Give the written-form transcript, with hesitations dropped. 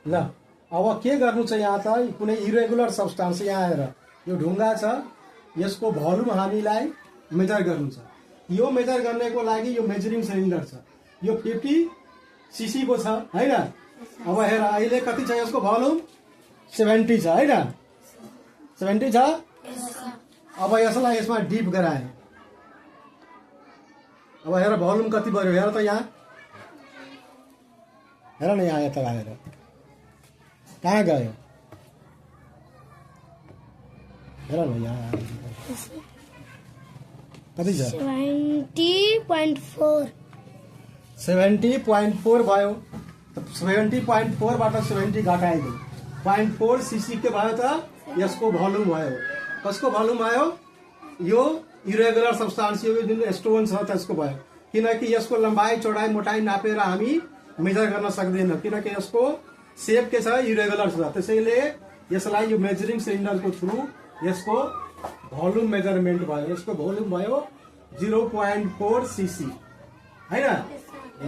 ल अब के गर्नु छ यहाँ त कुनै इरेगुलर सब्स्टान्स यहाँ आएर यो ढुङ्गा छ यसको भोल्युम हामीलाई मेजर गर्नु छ। यो मेजर गर्नेको लागि यो मेजरिङ सिलिन्डर छ यो 50 सीसी को छ हैन। अब हेर अहिले कति छ यसको भोल्युम 70 छ हैन 70 छ। अब यसलाई यसमा डिप गराए अब हेर भोल्युम कति बढ्यो हेर त यहाँ हेर न यहाँ यता आएर कहाँ गयो हेर न यहाँ कति छ 70.4 70.4 भयो। 70.4 बाट 70 घटाइदियो 0.4 सीसी के भयो त यसको भोल्युम भयो। कसको भोल्युम भयो यो इरेगुलर सब्स्टान्स यो जुन स्टोन छ त्यसको भयो किनकि यसको लम्बाई चौडाई मोटाई नापेर हामी मेजर गर्न सक्दैनौँ किनकि यसको सेप के छ इरेगुलर छ। त्यसैले यसलाई यो मेजरिङ सिलिन्डरको थ्रु यसको भोल्युम मेजरमेन्ट भयो। यसको भोल्युम भयो 0.4 सीसी हैन। ल